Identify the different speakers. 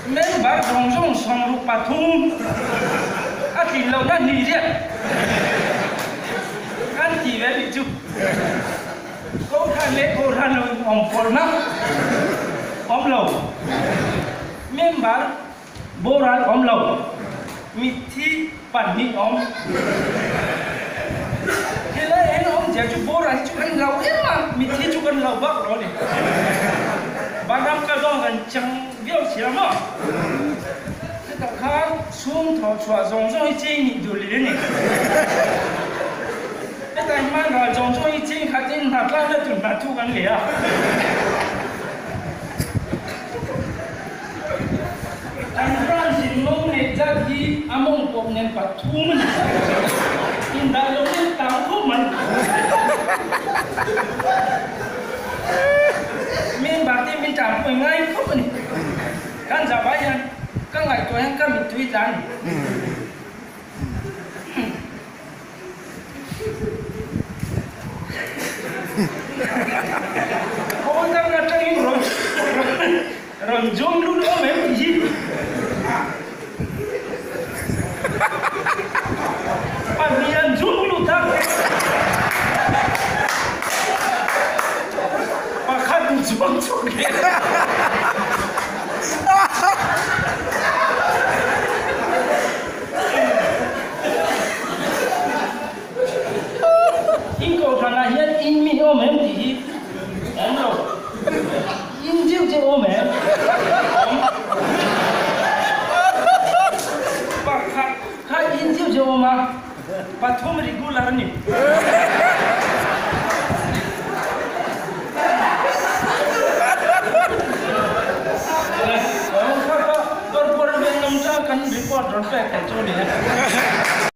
Speaker 1: Member zawng zawng 63 a tlin lohna hnih riat kan ti ve nih chu. Kohhran leh kohhran lo inawm pawlhna awm lo. Member boral awm lo. Mitthi pahnih awm. Helai ah hian awmzia chu boral hi chu kan lo em a, mitthi chu kan lo bak lo a ni. Vanram kal dawn kan chang viau si a maw? Chutah khan sum thawh chhuah zawng zawng hi cheng nih duh leh a ni. Hetah hian ral zawng zawng hi cheng khatin hna tlakna tur hna thu kan leh a. Kan branch in mawng neih zat hi a mawng pawp nen pathum a ni. Indah lo nen tam khawp mai. Member te min tanpui ngai khawp a ni. Kan zah hian ka ngaihtuah hian ka mittui tla a ni. Khawl dang atangin rawn rawn zawm lut awm em tih hi. Pahnih an zawm lut a. Pakhat in zawm chhuak leh. In kohhranah hian in mi awm em tih hi awm lo. In deuh te awm em? Awm. Pakhat kha in deuh te awm a, pathum regular a ni. Kha kha Corporation lam tang kan report rawn pek theih chu a ni e.